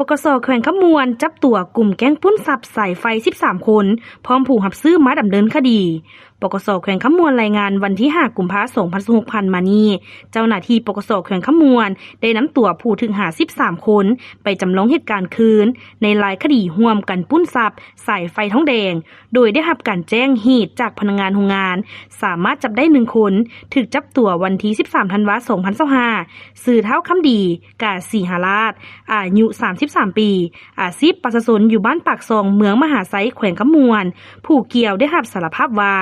ປກສ ແຂວງຄຳມ່ວນ ຈັບຕົວກຸ່ມແກ້ງປຸ້ນຊັບສາຍໄຟສິບສາມຄົນ ພ້ອມຜູ້ຮັບຊື້ມາດຳເນີນຄະດີ. ປກສ ແຂວງຄຳມ່ວນລາຍງານວັນທີຫ້າ ກຸມພາ ສອງພັນຊາວຫົກ ຜ່ານມານີ້, ເຈົ້າໜ້າທີ່ ປກສ ແຂວງຄຳມ່ວນ ໄດ້ນຳຕົວຜູ້ຖືກຫາສິບສາມຄົນ ໄປຈຳລອງເຫດການຄືນ ໃນລາຍຄະດີຮ່ວມກັນປຸ້ນຊັບສາຍໄຟທອງແດງ, ໂດຍໄດ້ຮັບການແຈ້ງເຫດຈາກພະນັກງານໂຮງງານ, ສາມາດຈັບໄດ້ໜຶ່ງຄົນ, ຖືກຈັບຕົວວັນທີສິບສາມ ທັນວາ ສອງພັນຊາວຫ້າ, ຊື່ ທ້າວ ຄຳດີ ກາສີຫະລາດ ອາຍຸສາມສິບສາມປີ, ອາຊີບປະຊາຊົນຢູ່ບ້ານປາກຊ່ອງ ເມືອງມະຫາໄຊ ແຂວງຄຳມ່ວນ. ຜູ້ກ່ຽວໄດ້ຮັບສາລະພາບວ່າ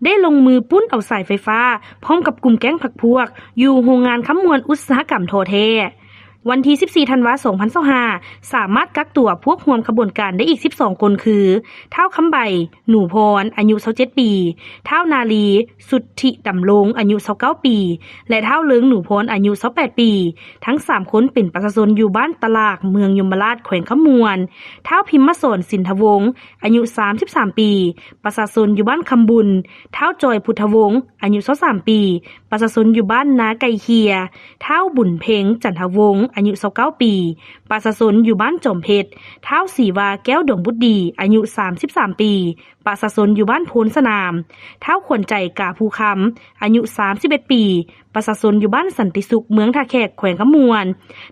ໄດ້ລົງມືປຸ້ນເອົາສາຍໄຟຟ້າ ພ້ອມກັບກຸ່ມແກ້ງພັກພວກ ຢູ່ໂຮງງານຄຳມ່ວນອຸດສາຫະກຳທໍ່ແທ້. ວັນທີສິບສີ່ ທັນວາ ສອງພັນຊາວຫ້າ ສາມາດກັກຕົວພວກຮ່ວມຂະບວນການໄດ້ອີກສິບສອງຄົນ ຄື ທ້າວ ຄຳໃບ ໜູພອນ ອາຍຸຊາວເຈັດປີ, ທ້າວ ນາລີ ສຸດທິດຳລົງ ອາຍຸຊາວເກົ້າປີ ແລະ ທ້າວ ເລີງ ໜູພອນ ອາຍຸຊາວແປດປີ. ທັງສາມຄົນເປັນປະຊາຊົນຢູ່ບ້ານຕະຫຼາກ ເມືອງຍົມມະລາດ ແຂວງຄຳມ່ວນ, ທ້າວ ພິມມະສອນ ສິນທະວົງ ອາຍຸສາມສິບສາມປີ, ປະຊາຊົນຢູ່ບ້ານຄຳບຸນ, ທ້າວ ຈອຍ ພຸດທະວົງ ອາຍຸຊາວສາມປີ, ປະຊາຊົນຢູ່ບ້ານນາໄກ່ເຄຍ, ທ້າວ ບຸນເພັງ ຈັນທະວົງ ອາຍຸຊາວເກົ້າປີ, ປະຊາຊົນຢູ່ບ້ານຈອມເພັດ, ທ້າວ ສີວາ ແກ້ວດວງບຸດດີ ອາຍຸສາມສິບສາມປີ, ປະຊາຊົນຢູ່ບ້ານໂພນສະໜາມ, ທ້າວ ຂວັນໃຈ ກາພູຄຳ ອາຍຸສາມສິບເອັດປີ, ປະຊາຊົນຢູ່ບ້ານສັນຕິສຸກ ເມືອງທ່າແຂກ ແຂວງຄຳມ່ວນ,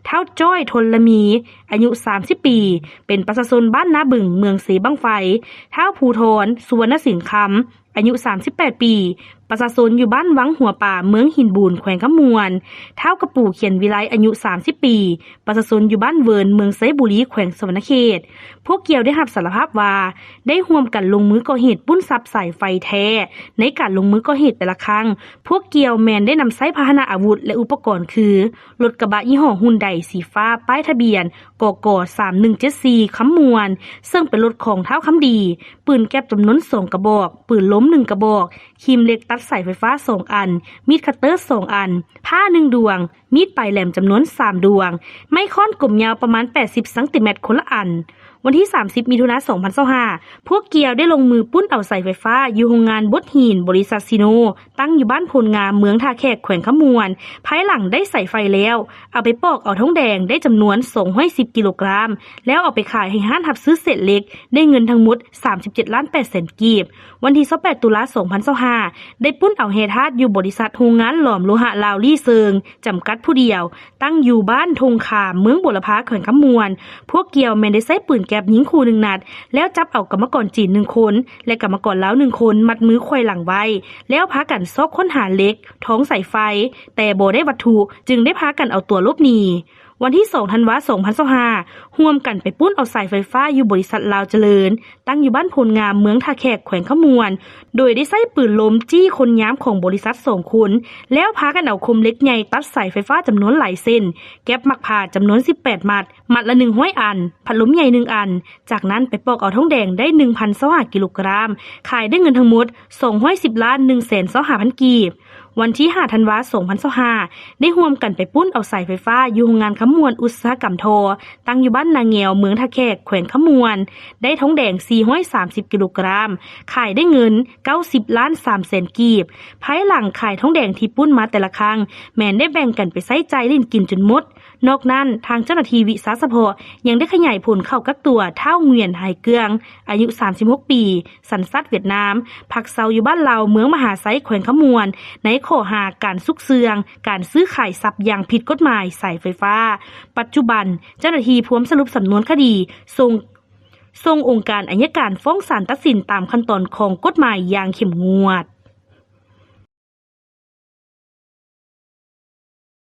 ທ້າວ ຈ້ອຍ ທົນລະມີ ອາຍຸສາມສິບປີ, ເປັນປະຊາຊົນບ້ານນາບຶງ ເມືອງເຊບັ້ງໄຟ, ທ້າວ ພູທອນ ສຸວັນນະສິງຄຳ ອາຍຸສາມສິບແປດປີ, ປະຊາຊົນຢູ່ບ້ານວັງຫົວປາ ເມືອງຫີນບູນ ແຂວງຄຳມ່ວນ, ທ້າວ ກະປູ ຂຽນວິໄລ ອາຍຸສາມສິບປີ, ປະຊາຊົນຢູ່ບ້ານເວີນ ເມືອງໄຊບູລີ ແຂວງສະຫວັນນະເຂດ. ພວກກ່ຽວໄດ້ຮັບສາລະພາບວ່າ ໄດ້ຮ່ວມກັນລົງມືກໍ່ເຫດປຸ້ນຊັບສາຍໄຟແທ້. ໃນການລົງມືກໍ່ເຫດແຕ່ລະຄັ້ງ, ພວກກ່ຽວແມ່ນໄດ້ນຳໃຊ້ພາຫະນະອາວຸດ ແລະ ອຸປະກອນຄື ລົດກະບະຍີ່ຫໍ້ຮຸນໄດສີຟ້າ ປ້າຍທະບຽນ ກກ ສາມໜຶ່ງເຈັດສີ່ ຄຳມ່ວນ ເຊິ່ງເປັນລົດຂອງທ້າວຄຳດີ, ປືນແກັບຈຳນວນສອງກະບອກ, ປືນລົມໜຶ່ງກະບອກ, ຄີມເຫຼັກຕັດສາຍໄຟຟ້າສອງອັນ, ມີດຄັດເຕີສອງອັນ, ພ້າໜຶ່ງດວງ, ມີດປາຍແຫຼມຈຳນວນສາມດວງ, ໄມ້ຄ້ອນກົມຍາວປະມານແປດສິບຊັງຕີແມັດຄົນລະອັນ. ວັນທີສາມສິບ ມິຖຸນາ ສອງພັນຊາວຫ້າ ພວກກ່ຽວໄດ້ລົງມືປຸ້ນເອົາສາຍໄຟຟ້າຢູ່ໂຮງງານບົດຫີນ ບໍລິສັດຊີໂນ ຕັ້ງຢູ່ບ້ານໂພນງາມ ເມືອງທ່າແຂກ ແຂວງຄຳມ່ວນ. ພາຍຫຼັງໄດ້ສາຍໄຟແລ້ວ, ເອົາໄປປອກເອົາທອງແດງໄດ້ຈຳນວນສອງຮ້ອຍສິບກິໂລກຣາມ, ແລ້ວເອົາໄປຂາຍໃຫ້ຮ້ານຮັບຊື້ເສດເຫຼັກ ໄດ້ເງິນທັງໝົດສາມສິບເຈັດລ້ານແປດແສນກີບ. ວັນທີຊາວແປດ ຕຸລາ ສອງພັນຊາວຫ້າ ໄດ້ປຸ້ນເອົາແຮ່ທາດຢູ່ບໍລິສັດໂຮງງານຫຼອມໂລຫະລາວ ລີ່ເຊີງ ຈຳກັດຜູ້ດຽວ, ຕັ້ງຢູ່ບ້ານທົ່ງຄາມ ເມືອງບົວລະພາ ແຂວງຄຳມ່ວນ. ພວກກ່ຽວແມ່ນໄດ້ໃຊ້ປືນແກັບຍິງຂູ່ໜຶ່ງນັດ, ແລ້ວຈັບເອົາກຳມະກອນຈີນໜຶ່ງຄົນ ແລະ ກຳມະກອນລາວໜຶ່ງຄົນ ມັດມືໄຂວ້ຫຼັງໄວ້, ແລ້ວພາກັນຊອກຄົ້ນຫາເຫຼັກ, ທອງ, ສາຍໄຟ, ແຕ່ບໍ່ໄດ້ວັດຖຸ, ຈຶ່ງໄດ້ພາກັນເອົາຕົວຫຼົບໜີ. ວັນທີສອງ ທັນວາ ສອງພັນຊາວຫ້າ ຮ່ວມກັນໄປປຸ້ນເອົາສາຍໄຟຟ້າຢູ່ບໍລິສັດລາວຈະເລີນ ຕັ້ງຢູ່ບ້ານໂພນງາມ ເມືອງທ່າແຂກ ແຂວງຄຳມ່ວນ, ໂດຍໄດ້ໃຊ້ປືນລົມຈີ້ຄົນຍາມຂອງບໍລິສັດສອງຄົນ, ແລ້ວພາກັນເອົາຄົມເຫຼັກໃຫຍ່ຕັດສາຍໄຟຟ້າຈຳນວນຫຼາຍເສັ້ນ, ແກັບໝາກພ້າວຈຳນວນສິບແປດມັດ, ມັດລະໜຶ່ງຮ້ອຍອັນ, ພັດລົມໃຫຍ່ໜຶ່ງອັນ. ຈາກນັ້ນໄປປອກເອົາທອງແດງໄດ້ໜຶ່ງພັນຊາວຫ້າກິໂລກຣາມ, ຂາຍໄດ້ເງິນທັງໝົດສອງຮ້ອຍສິບລ້ານໜຶ່ງແສນຊາວຫ້າພັນກີບ. ວັນທີຫ້າ ທັນວາ ສອງພັນຊາວຫ້າ ໄດ້ຮ່ວມກັນໄປປຸ້ນເອົາສາຍໄຟຟ້າຢູ່ໂຮງງານຄຳມ່ວນອຸດສາຫະກຳທໍ່ ຕັ້ງຢູ່ບ້ານນາແງວ ເມືອງທ່າແຂກ ແຂວງຄຳມ່ວນ, ໄດ້ທອງແດງສີ່ຮ້ອຍສາມສິບກິໂລກຣາມ, ຂາຍໄດ້ເງິນເກົ້າສິບລ້ານສາມແສນກີບ. ພາຍຫຼັງຂາຍທອງແດງທີ່ປຸ້ນມາແຕ່ລະຄັ້ງ ແມ່ນໄດ້ແບ່ງກັນໄປໃຊ້ຈ່າຍຫຼິ້ນກິນຈົນໝົດ. ນອກນັ້ນ, ທາງເຈົ້າໜ້າທີ່ວິຊາສະເພາະຍັງໄດ້ຂະຫຍາຍຜົນເຂົ້າກັກຕົວທ້າວ ງວຽນ ໄຮເກືອງ ອາຍຸສາມສິບຫົກປີ, ສັນຊາດຫວຽດນາມ, ພັກເຊົາຢູ່ບ້ານລາວ ເມືອງມະຫາໄຊ ແຂວງຄຳມ່ວນ ໃນຂໍ້ຫາການຊຸກເຊື່ອງການຊື້ຂາຍຊັບຢ່າງຜິດກົດໝາຍສາຍໄຟຟ້າ. ປັດຈຸບັນ, ເຈົ້າໜ້າທີ່ພວມສະຫຼຸບສຳນວນຄະດີ ສົ່ງ, ສົ່ງອົງການໄອຍະການຟ້ອງສານຕັດສິນຕາມຂັ້ນຕອນຂອງກົດໝາຍຢ່າງເຂັ້ມງວດ.